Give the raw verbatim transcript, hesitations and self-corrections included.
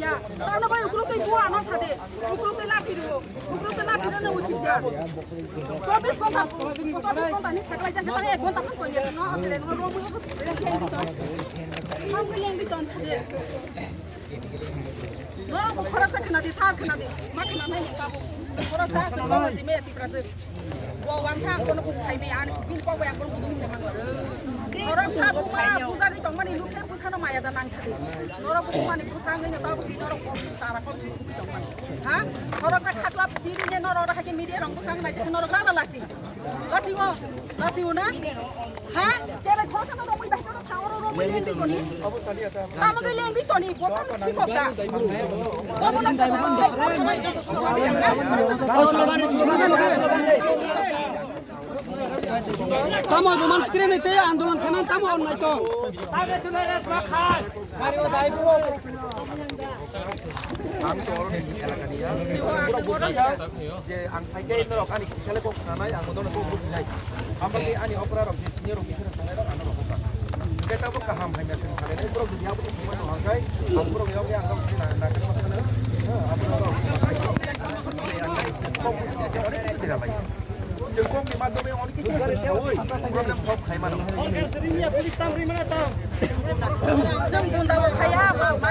Ya, tamo bai ukuluk tei bua no sade. Ukuluk tei lati ro. Ukuluk tei lati ro no uchik ya. Chobis ghonta, chobis ghonta ni saklai jak, ek ghonta phan koi ya no, atle no romu leng di ton. Ham leng di ton sade. No, khorok ta khna di, sar khna di. Ma khna nai ni kabu. Khorok sa sa no di me ti prase. Bo wangsa ang bono buji sai maya, ani bini kok bai ang bono buji sai mangla. Norok sa buma bujari tongmani lukhe bwsano maya da nang sadi. Norok bumani bwsa wngwi no tabuk di norok tara kok bui tongmani. Ha? Norok ta khatla biri ne norok hai media rong bwsa nai je norok la la lasi. Lasi o, lasi o na? Ha? Chele khoroksa romwi bai khoroksa oro romwi lengdi toni. Tamo khe lengdi toni, botan sikok da. Botan sikok da. Tamo roman screen ite andolan khanan tamo on naito. Ang to already elakani ya. Je ang phaikhe norok ani kisale kok khanai, ang bono kok bujinai. Amoni ani opera rok je senior rok bising sanai rok ano rok kok. Khe tabuk kaham hai message sanai. Borok duniya bo sumai no hangkai. Ang borok yok ya ang na na kok sanai. Ang borok kok bujinai. Onek kichu jalai. Jeng kok ni madhyome onek kichu jalai. Problem solve khai mano. Jeng bunda bo khaya ma ma.